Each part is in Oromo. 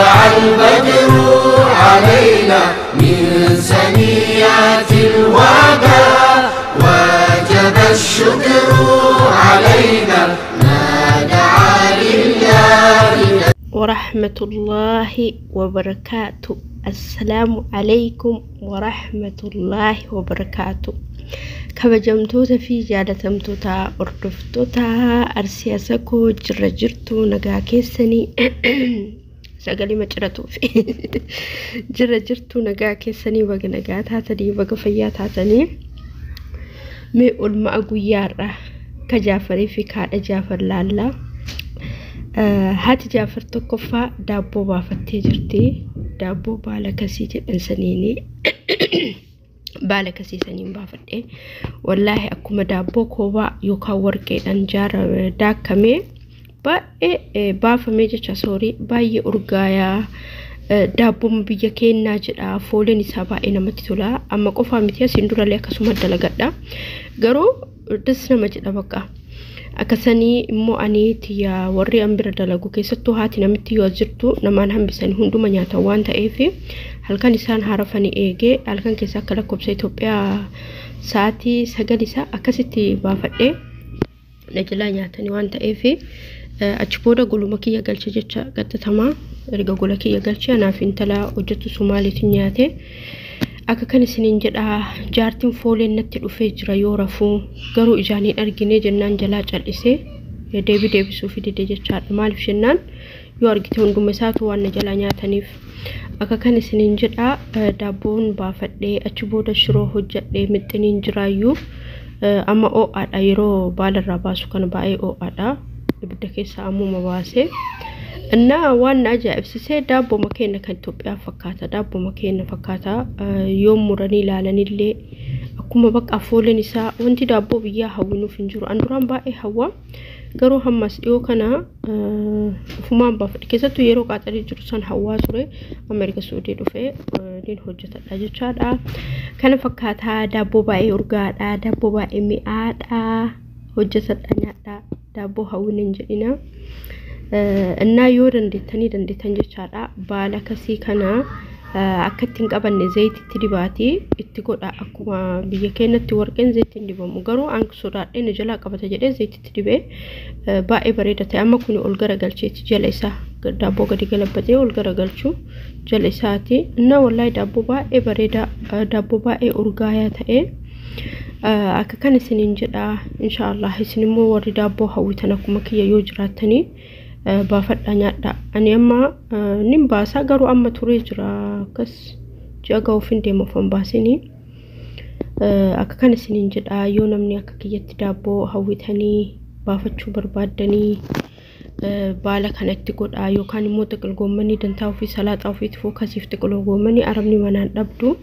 طلع البدر علينا من ثنيات الوداع وجب الشكر علينا ما دعا لله ورحمة الله وبركاته. السلام عليكم ورحمة الله وبركاته. Kabajamtoota fi jaalatamtoota hordoftoota Arsii Asakoo, jirra jirtu? Nagaa keessanii? Sagalee maciratuuf. Jirra jirtu? Nagaa keessanii? Baga nagaa taatanii, baga fayyaa taatanii. Mee olmaa guyyaarra ka Jaafarii fi kaadha Jaafar laallaa. Haati Jaafar tokkoffaa daabboo baafattee jirti. Daabboo baala kasii jedhan saniini, baala kasii saniin baafadhe. Wallaahi akkuma daabboo koobaa yookaan warqeedhaan jaara daakkamee baay'ee baafamee jecha soorii baay'ee urgaayaa, daabboon biyya keenyaa jedha. Fooliin isaa baay'ee namatti tola. Amma qofaa miti, asiin durallee akkasuma dalagadha, garuu das nama jedha bakka. Akkasanii immoo ani tiyya warri an bira dalagu, keessattuu haati namitti yoo jirtu namaan hambisanii hunduma nyaatan waan ta'eef, halkan isaan harafanii eegee halkan keessa akka lakkoofsa Itoophiyaa sa'aatii 9 isaa akkasitti baafadhee na jalaa nyaatanii waan ta'eef, achi booda goluma kiyya galche jecha qaxxatamaa. Erga gola kiyya galche anaaf intala hojjettu Somaaliitiin nyaate. Akka kan isiniin jedha, jaartiin fooleen natti dhufee jira yoo rafuu, garuu ijaan hin argine jennaan jalaa cal'isee deebii deebisuuf dide jechaadha. Maaliif jennaan, yoo argite hunduma isaatu waan na jalaa nyaataniif. Akka kan isiniin jedha, daabboon baafadhee achi booda shiroo hojjedhee mixxiniin jiraayyuu. Amma ho'aadha, yeroo baalarraa baasu kana baay'ee ho'aadha, ibidda keessaa ammuma baasee. እና waan na ajaa'ibsiisee daabboo keenya kan Itoophiyaa fakkaata, daabboo keenya fakkaata. Yoo muranii ilaalanillee akkuma bakka fooleen isaa, wanti daabboo biyyaa hawwinuuf hin jiru. An duraan baay'ee hawwa, garuu hammas dhiyoo kana ufumaan baafadhe. Keessattuu yeroo qaaxarii jiru san hawwaa ture, amma erga Suudii dhufee niin hojjetadha jechaadha. Kana fakkaataa, daabboo baay'ee urgaadha, daabboo baay'ee mi'aadha. Hojjetadha, nyaadha, daabboo hawwina hin jedhina. እና yoo dandeettanii dandeettan jechaadha, baala kasii kana akka ittiin qabanne zayititti dibaatii itti godha. Akkuma biyya keenyatti warqeen zayitiin dibamu, garuu an sodaadhee na jalaa qabata jedhee zayititti dibee baay'ee bareeda ta'e. Amma kun ol garagalcheeti jala isaa daabboo gadi galabbatee ol garagalchuu jala isaati. እና wallaahi daabboo baay'ee bareeda, daabboo baay'ee urgaayaa ta'e. Akka kan isiniin jedha, inshaallah isin immoo warri daabboo hawwitan akkuma kiyya yoo jiraattanii baafadha, nyaadha. Ani amma nin baasaa, garuu amma turee jira, akkas ji'a ga'uuf hin deema of hin baasinii. Akka kan isiniin jedha, yoo namni akka kiyyatti daabboo hawwitanii baafachuu barbaaddanii baala kanatti godhaa, yookaan immoo xiqil goommanii dantaa ofii, salaaxaa ofiitti fokkasiif xiqil goommanii arabni manaan dhabdu,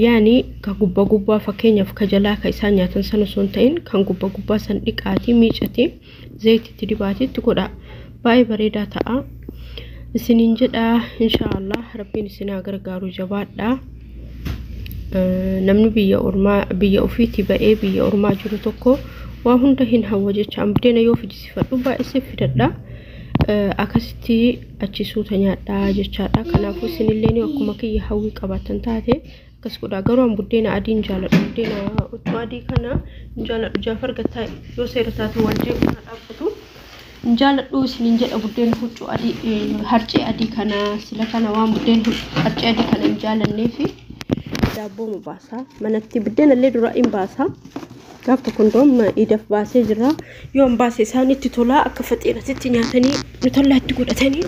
yaani ka gubbaa gubbaa, fakkeenyaaf ka jalaa ka isaan nyaatan sana osoo hin ta'in kan gubbaa gubbaa san dhiqaatii miicatee zayititti dibaatii itti godhaa, baay'ee bareedaa ta'a isiniin jedha. Inshaallah rabbiin isin haa gargaaru, jabaadha. Namni biyya ormaa, biyya ofiitti ba'ee biyya ormaa jiru tokko waa hunda hin hawwa jecha. Buddeena yoo fijisifadhu baay'isee fidadha, akkasitti achi suuta nyaadha jechaadha. Kanaafuu isinillee akkuma kiyya hawwii qabaatan taate akkas godha. Garuu an buddeena adii hin jaaladhu, buddeena huccuu adii kana hin jaaladhu. Jaafar gattaa yoo seera taate wal jeequu na dhaabbatu. Hin jaaladhu isiniin jedha buddeena huccuu adii, harcee adii kana. Sila kana waan buddeen harcee adii kana hin jaalanneefi daabboo mu baasaa manatti. Buddeena illee dura hin baasaa, gaaf tokko hundoom iidaf baasee jira. Yoo hin baase isaanitti tolaa, akka faxiiratitti nyaatanii nutallaa itti godhatanii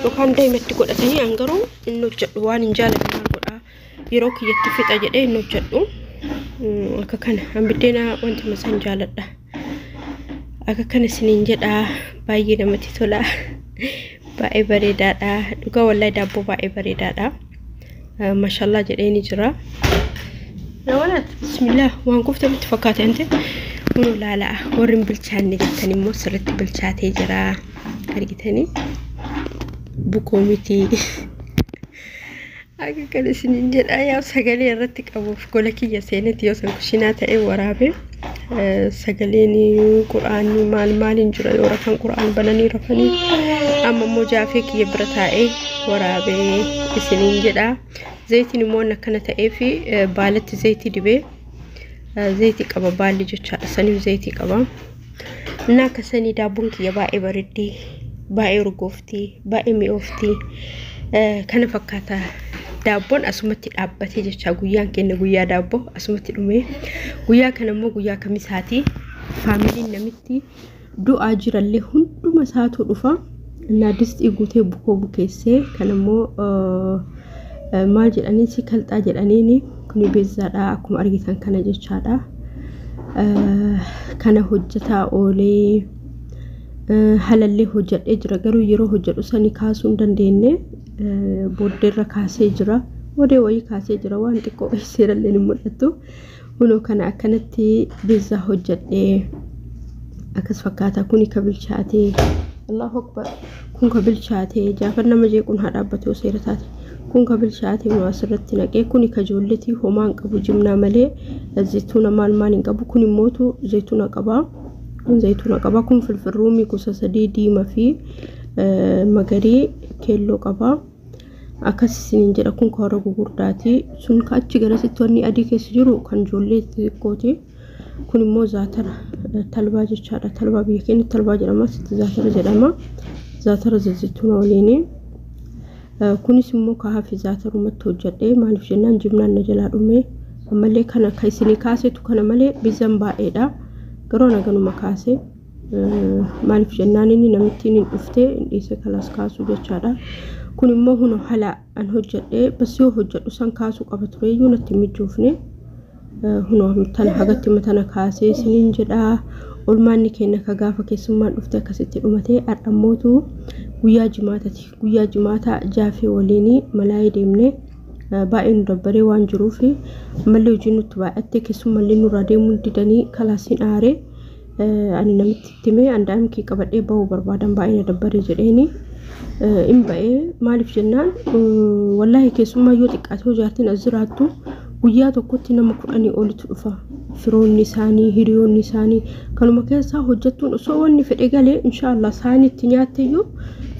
yookaan daa'imatti godhatanii. An garuu hin hojjedhu, waan hin jaalanne maal godhaa, yeroo kiyyatti fixa jedhee hin hojjedhu. Akka kana an buddeena wanti masaan jaaladha. Akka kana isiniin jedha, baay'ee namatti tola, baay'ee bareedaadha. Dhugaa wallahi daabboo baay'ee bareedaadha, mashallah jedhee ni jira. Nawalat bismillah, waan kuftamitti fakkaate ante kun laala. Warri hin bilchaanne jettan immoo sirriitti bilchaatee jira, argitanii, bukoo miti. Akka kana isiniin jedha, yaa sagalee irratti qabuuf gola kiyya seenetti yoo san kushinaa ta'e waraabe, sagaleen quraanni maal maaliin jira, yoo rafan quraan bananii rafanii. Amma immoo jaafee kiyya bira taa'ee waraabee isiniin jedha. Zayitiin immoo akkana ta'eef baalatti zayitii dibee zayitii qaba baalli jechaadha. Saniif zayitii qaba. Inni akka sanii daabboon kiyya baay'ee bareeddii, baay'ee urgooftii, baay'ee mi'ooftii. Kana fakkaata daabboon asumatti dhaabbatee jecha guyyaan keenya guyyaa daabboo asumatti dhume. Guyyaa kana immoo guyyaa kamisaati. Faamiliin namitti du'aa jirallee hunduma isaatu dhufa. Innaa distii guutee bukoo bukeessee kan immoo maal jedhaniin si kalxaa jedhaniin kuni beezzaadha akkuma argitan kana jechaadha. Kana hojjetaa oolee halallee hojjedhee jira garuu yeroo hojjedhu sani kaasuu hin dandeenye booddeerra kaasee jira. Boodee wayii kaasee jira waan xiqqoo seerallee hin mul'attu. Kunoo kana akkanatti beezzaa hojjedhee akkas fakkaata kuni ka bilchaatee Allahu Akbar kun ka bilchaatee Jaafar nama jeequun haa dhaabbatu yoo seera taate kun ka bilchaatee nu asirratti naqee kuni ka ijoolleetii homaa hin qabu jimnaa malee zayituuna maal maal hin qabu kun immootu zayituuna qaba kun zayituuna qaba kun filfilruumii gosa sadii diimaa fi magarii keelloo qaba. Akkas isiniin jedha kun ka warra gugurdaati sun ka achi garasitti wanni adii keessa jiru kan ijoollee xixiqqooti. Kun immoo zaatara talbaa jechaadha. Talbaa biyya keenya talbaa jedhama asitti zaatara jedhama. Zaatara zayituuna waliini. Kunis immoo ka hafe zaatarumatti hojjedhee maaliif jennaan jimnaan na jalaa dhume ammallee kana ka isinii kaasetu kana malee bizan baay'eedha. Garuu ana ganuma kaase maaliif jennaan inni namittiin hin dhuftee hin dhiise kalaas kaasuu jechaadha. Kun immoo huno hala an hojjedhee bas yoo hojjedhu san kaasuu qaba tureeyyuu natti hin mijoofne. Huno tana hagatti matana kaasee isiniin jedha. Olmaanni keenya ka gaafa keessummaan dhufte akkasitti dhumatee har'ammootu guyyaa jimaatati. Guyyaa jimaataa jaafee waliin malaayii deemne baay'ee nu dabbaree waan jiruuf ammallee hojiin nutti baay'atte keessummallee nurraa deemuu didanii kalaasiin aaree ani namitti itti himee andaa'imkii qabadhee bahuu barbaadan baay'ee na dabbaree jedheeni. In ba'ee maaliif jennaan wallaahi keessummaa yoo xiqqaate hoo jaartiin as jiraattu guyyaa tokkotti nama 10 olitu dhufa. Firoonni isaanii hiriyoonni isaanii kanuma keessaa hojjettuun osoo wanni fedhe galee inshaallah saanitti nyaatteyyuu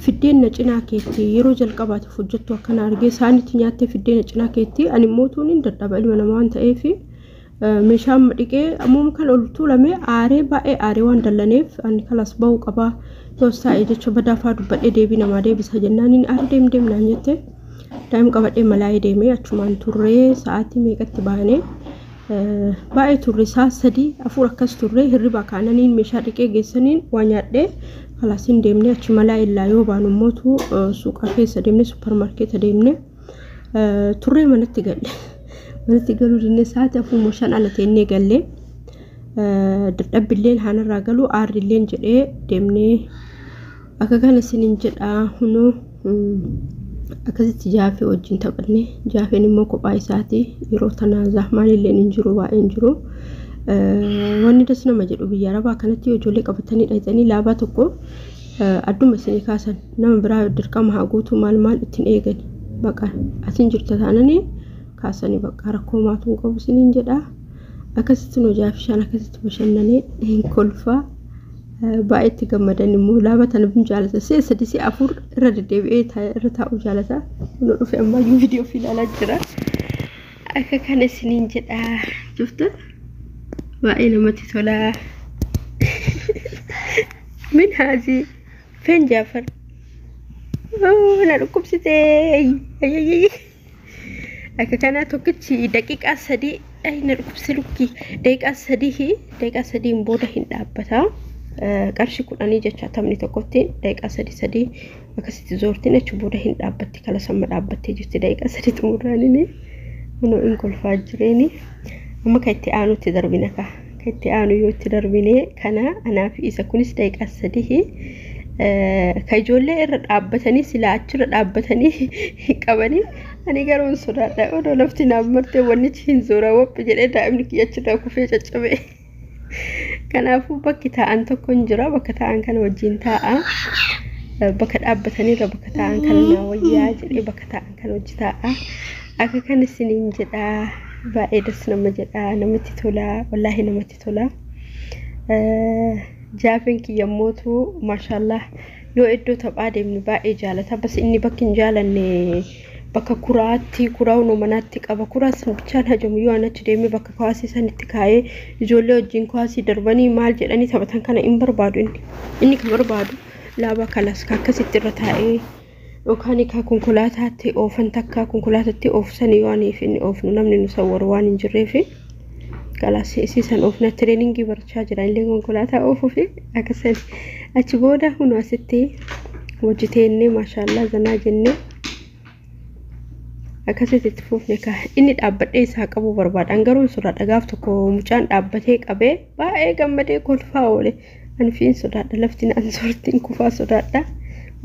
fiddeen na cinaa keetti yeroo jalqabaatiif hojjettu akkana argee saanitti nyaattee fiddeen na cinaa keetti ani immoo tuun hin dadhaba ilma namaa waan ta'eef meeshaa amma dhiqee ammuma kan ol tuulame aaree baay'ee aaree waan dallaneef ani kalaas bahuu qabaa yoos taa'ee jecha badaafaa dubbadhee deebii namaa deebisa jennaan inni aaree deem deem naan jette daa'im qabadhee malaayee deemee achumaan turree sa'aatii meeqatti baanee baay'ee turre sa'a 3 4 akkas turree hirriba kaananiin meeshaa dhiqee geessaniin waa nyaadhee kalaasiin deemnee achi malaa illaa yoo baanu immootu suuqa keessa deemnee supparmaarkeeta deemnee turree manatti galle. Manatti galuu dinnee sa'aatii 4 moo 5 ala teennee galle. Dadhabbilleen haanarraa galuu aarrilleen jedhee deemnee akka kana isiniin jedha hunoo akkasitti jaafee wajjin taphanne. Jaafeen immoo kophaa isaati yeroo tana zahmaan illee hin jiru baay'ee hin jiru. Wanni das nama jedhu biyya arabaa kanatti yoo ijoollee qabatanii dhayxanii laabaa tokko adduma isinii kaasan nama biraa dirqama haa guutuu maal maal ittiin eegani baqa asin jirta taananii kaasanii bakka rakkoo maatuu hin qabu isiniin jedha. Akkasitti nu jaafishaan akkasitti bashannanee hin kolfaa baay'ee itti gammadan immoo laaba tana bin jaalata si'a 3 si'a 4 irra deddeebi'ee irra taa'uu jaalata. Nu dhufe ammayyuu viidiyoo fi ilaalaa jira. Akka kana isiniin jedha jirtu baay'ee namatti tola. Min haazii feen Jaafar na dhukkubsitee akka kana tokkichi daqiiqaa 3 na dhukkubse lukkii daqiiqaa 3 daqiiqaa 3 booda hin dhaabbata. Qarshii 10 jecha taphni tokkotti daqiiqaa 3 3 akkasitti zoortiin achi booda hin dhaabbatti kala samma dhaabbattee jirti daqiiqaa 3 xumuraanini kunoo in kolfaa jireeni. Amma kan itti aanutti darbina ka kan itti aanu yoo itti darbine kana anaa fi isa kunis daqiiqaa 3 ka ijoollee irra dhaabbatanii silaa achirra dhaabbatanii qabanii ani garuu hin sodaadha odoo lafti naaf martee wannichi hin zoora waphi jedhee daa'imni kiyya achirraa kufee caccabe. Kanaafuu bakki taa'an tokko hin jira bakka taa'an kana wajjin taa'a bakka dhaabbatanirra bakka taa'an kana naa wayyaa jedhee bakka taa'an kana wajji taa'a. Akka kana isiniin jedha baay'ee das nama jedha namatti tola wallaahi namatti tola. Jaafeen kiyya mootu maashaallah Yoo iddoo taphaa deemnu baay'ee jaalata. Bas inni bakki hin jaalanne bakka kuraatti, kuraa hunoo manaatti qaba. Kuraa san bichaan hajamu yoo an achi deemee bakka kawaasii sanitti kaa'ee ijoollee wajjin kawaasii darbanii maal jedhanii taphatan kana hin barbaadu inni. Inni kan barbaadu laaba kalas ka akkasitti irra taa'ee yookaan ka konkolaataatti oofan takka konkolaataatti oofsan yoo aniif inni oofnu namni nu sawwaru waan hin jirreefi. Kalaas isiisan oofna tireeningii barachaa jira illee konkolaataa oofuu fi akkasani. Achi booda hunoo asitti hojii teennee maashaallaa zanaa jennee akkasitti itti fufne ka inni dhaabbadhee isaa qabuu barbaada. An garuu sodaadha gaaf tokko mucaan dhaabbatee qabee baay'ee gammadee kolfaa oole. Ani fiin sodaadha lafti naan soortiin kufaa sodaadha.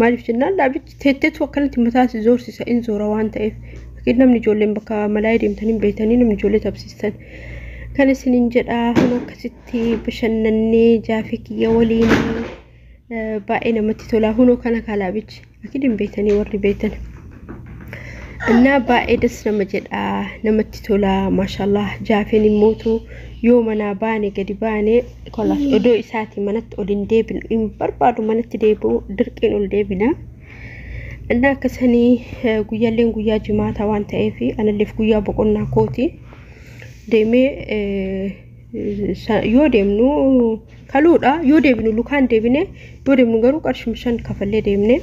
Maaliif jennaan laabichi teetteetu akkanatti mataa si zoorsisa in zoora waan ta'eef. Fakkiin namni ijoolleen bakka malaayii deemtanii beektanii namni ijoollee tapsiistan. Kan isiniin jedhaa hun akkasitti bashannannee jaafee kiyya waliin baay'ee namatti tola. Hunoo kana kalaabichi akkiin hin beektanii warri beektan. Innaa baay'ee das nama jedhaa namatti tola maashaallah. Jaafeen immootu yoo manaa baane gadi baane kolaas odoo isaati manatti ol hin deebinu hin barbaadu manatti deebi'u dirqiin ol deebina. Innaa akkasanii guyyaalleen guyyaa jimaataa waan ta'eef analleef guyyaa boqonnaa kooti. Deemee yoo deemnu kaluudha yoo deebinu lukaan deebine yoo deemnu garuu qarshii 5 kafallee deemne.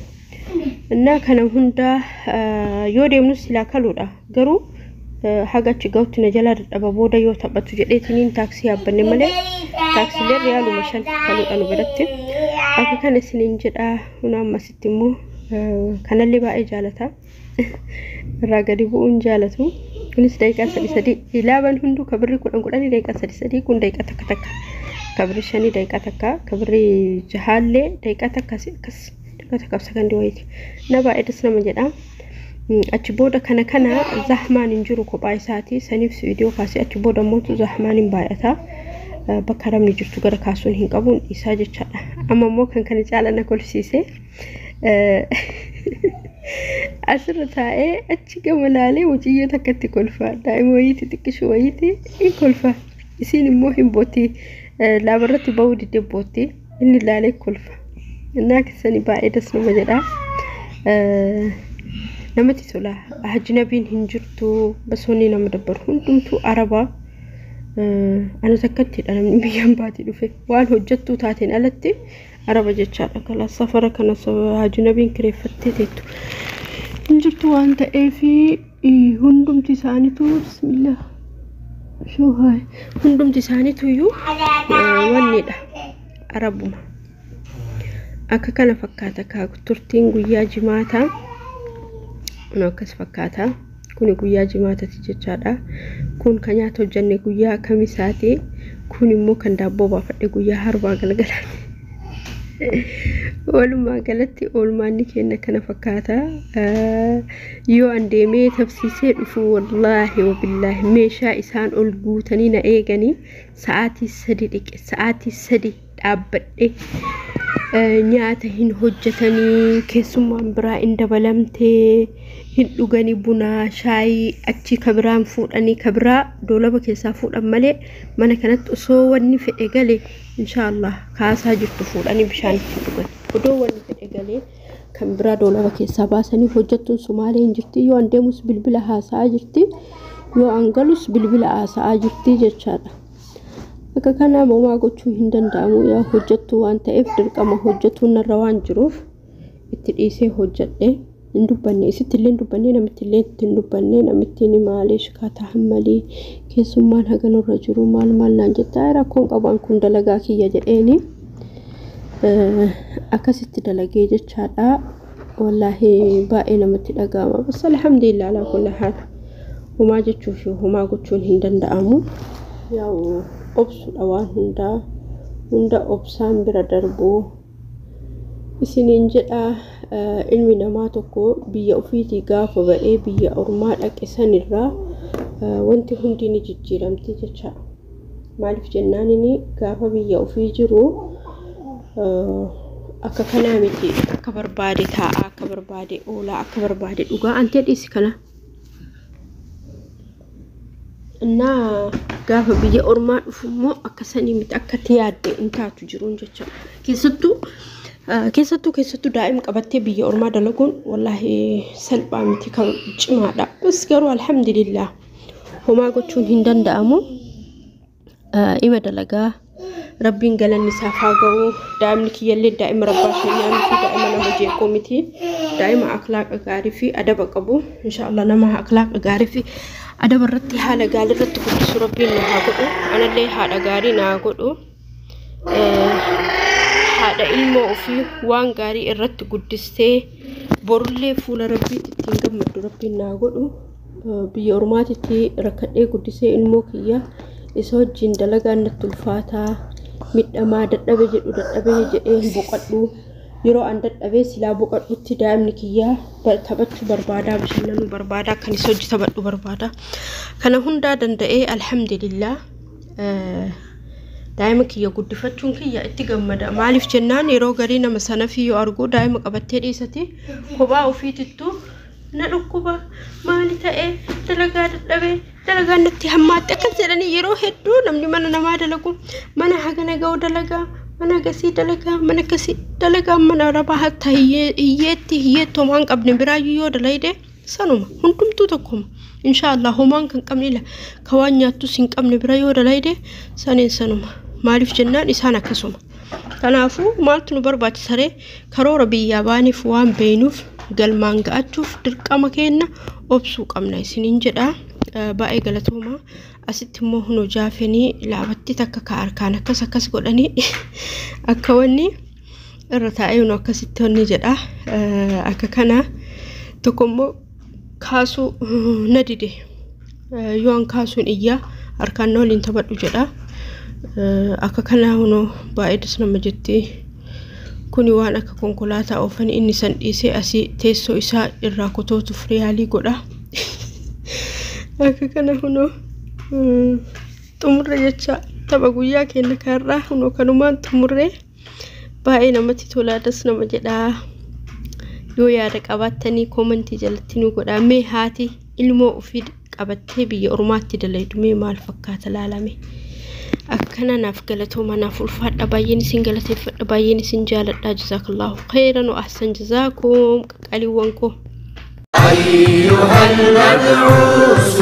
Innaa kana hunda yoo deemnu silaa kaluudha garuu haga achi gahutti na jalaa dadhaba booda yoo taphatu jedheetiniin taaksii yaabbanne malee taaksiilee riyaaluma 5 kaluudha nu biratti. Akka kana isiniin jedhaa huna ammasitti immoo kanallee baay'ee jaalata. Irraa gadi bu'uun jaalatu. Kunis daqiiqaa 3 laaban hunduu kabirri 10 10 daqiiqaa 3 3 kun daqiiqaa takka takka kabirri 5 daqiiqaa takka kabirri 6 daqiiqaa takka akkas daqiiqaa takka sakandii wayiiti. Na baay'ee das nama jedha. Achi booda kana kana zahmaan hin jiru kophaa isaati saniif viidiyoo kaasee achi booda immoo zahmaan hin baay'ata. Bakka ramni jirtu gara kaasuun hin qabuun isaa jechaadha. Amma immoo kan kana caala na kolfisiise. Asirra taa'ee achi gama laalee mucayyoo takkatti kolfa. Daa'ima wayiiti xiqqishu wayiiti hin kolfa. Isiin immoo hin bootti. Laabarratti ba'uu diddee bootti. Inni laalee kolfa. Innaa keessanii baay'ee das nama jedha. Namatti tola. Ajnabiin hin jirtu. Basoonni nama dabbaru hundumtuu araba. Ana takkattidha namni biyyaan baatii dhufe. Waan hojjettuu taateen alatti araba jechaadha. Kalaas safara kana ajnabiin kireeffattee teettu. Hin jirtu waan ta'eef hundumti isaaniitu bismillah. Hundumti isaaniitu iyyuu wannidha. Arabuma. Akka kana fakkaata turtiin guyyaa jimaataa. Kun akkas fakkaata. Kuni guyyaa jimaataati jechaadha. Kun kan nyaata hojjenne guyyaa kamisaati. Kun immoo kan daabboo baafadhe guyyaa harbaa galgalaati. Walumaa galatti oolmaanni keenya kana fakkaata. Yoo an deemee tabsiisee dhufu wallaahi wabillaahi meeshaa isaan ol guutanii na eeganii sa'aatii 3 dhiqe sa'aatii 3 dhaabbadhe nyaata hin hojjetanii keessummaan biraa hin dabalamtee hin dhuganii bunaa shaayii achi kabiraan fuudhanii kabiraa doolaba keessaa fuudhan malee mana kanatti osoo wanni fedhe galee inshaallah kaasaa jirtu fuudhanii bishaan itti dhugan. Odoo wanni fedhe galee kan biraa doolaba keessaa baasanii hojjettuun Sumaalee hin jirti. Yoo an deemus bilbila haasa'aa jirti. Yoo an galus bilbila haasa'aa jirti jechaadha. Akka kanaa homaa gochuu hin danda'amu. Yaa hojjettuu waan ta'eef dirqama hojjetuun narra waan jiruuf itti dhiisee hojjedhe. Hin dubbanne isitti illee hin dubbanne namitti illee itti hin dubbanne namitti ni maalish kaataa hammalii keessummaan haga nurra jiru maal maal naan jetta rakkoon qabu kun dalagaa kiyya jedheeni akkasitti dalagee jechaadha. Wallaahi baay'ee namatti dhaga'ama. Bas alhamdulillah alaa kulli haal homaa jechuuf homaa gochuun hin danda'amu. Yaa'u obsuudha waan hundaa hunda obsaan bira darbuu isiniin jedhaa. Ilmi namaa tokko biyya ofiitii gaafa ba'ee biyya ormaa dhaqe sanirraa wanti hundi ni jijjiiramti jechaadha. Maaliif jennaan inni gaafa biyya ofii jiru akka kanaa miti akka barbaade taa'aa akka barbaade oolaa akka barbaade dhugaa antee dhiisi kana. Innaa gaafa biyya ormaa dhufu immoo akka sanii miti akka itti yaadde hin taatu jiruun jechaadha. Keessattuu Keessattuu daa'ima qabattee biyya ormaa dalaguun wallaahi salphaa miti, kan cimaadha. Bas garuu alhamdulillah homaa gochuun hin danda'amu. Ima dalagaa, rabbiin galanni isaaf haa ga'u. Daa'imni kiyyallee daa'ima rabbaa sheenyaa miti, daa'ima nama jeeqoo miti, daa'ima akhlaaqa gaarii fi adaba qabu. Inshaallah nama akhlaaqa gaarii fi adaba irratti haala gaarii irratti guddisu rabbiin nu haa godhu. Anallee haadha gaarii naa godhu. Haadha ilmoo ofii waan gaarii irratti guddistee borullee fuula rabbiitti ittiin gammaddu rabbiin naa godhu. Biyya ormaatitti rakkadhee guddisee ilmoo kiyya isa wajjin dalagaan natti ulfaataa, midhamaa, dadhabe jedhu dadhabee jedhee hin boqadhu. Yeroo an dadhabee silaa boqadhutti daa'imni kiyya taphachuu barbaadaa, bashannanuu barbaadaa, kan isa hojii taphadhu barbaada. Kana hundaa danda'ee alhamdulillah daa'ima kiyya guddifachuun kiyya itti gammada. Maaliif jennaan yeroo garii nama sanafii yoo argu daa'ima qabattee dhiisati kophaa ofiitittu na dhukkuba, maali ta'ee, dalagaa dadhabee, dalagaan natti hammaatte akkas jedhanii yeroo hedduu namni mana namaa dalagu, mana hagana ga'u dalagaa, mana akkasii dalagaa, mana akkasii dalagaa, mana arabaa hatta hiyyeetti hiyyeetti homaa hin qabne biraayyuu yoo dalayde sanuma hundumtuu tokkuma. Inshaallah homaan kan qabne ila ka waan nyaattus hin qabne bira yoo dalayde saneen sanuma. Maaliif jennaan isaan akkasuma. Kanaafuu maaltu nu barbaachisa ree? Karoora biyyaa baaniif waan beeynuuf galmaan ga'achuuf dirqama keenna obsuu qabna isiniin jedha. Baay'ee galatoomaa. Asitti immoo hunoo jaafenii laabatti takka ka harkaan akkas akkas godhanii akka wanni irra taa'ee hunoo akkasitti wanni jedha. Akka kana tokko immoo kaasuu na dide. Yoo an kaasuun iyyaa harkaan na waliin taphadhu jedha. Akka kana hunoo baay'ee das nama jetti. Kuni waan akka konkolaataa oofanii inni san dhiisee asii teessoo isaa irraa kotootuuf yaalii godha. Akka kana hunoo xumurre jecha tapha guyyaa keenya kanarraa hunoo kanumaan xumurre. Baay'ee namatti tolaa, das nama jedha. Yoo yaada qabaattanii koomantii jalatti nu godhaa. Mee haati ilmoo ofii qabattee biyya ormaatti dalaydu mee maal fakkaata laalame? Akkana naaf galatooma, naaf ulfaadha, baay'een isin galateeffadha, baay'een isin jaaladha. Jazaakallahu khayran wa ahsan jazaakum qaqqaaliiwwan koo. أيها المبعوث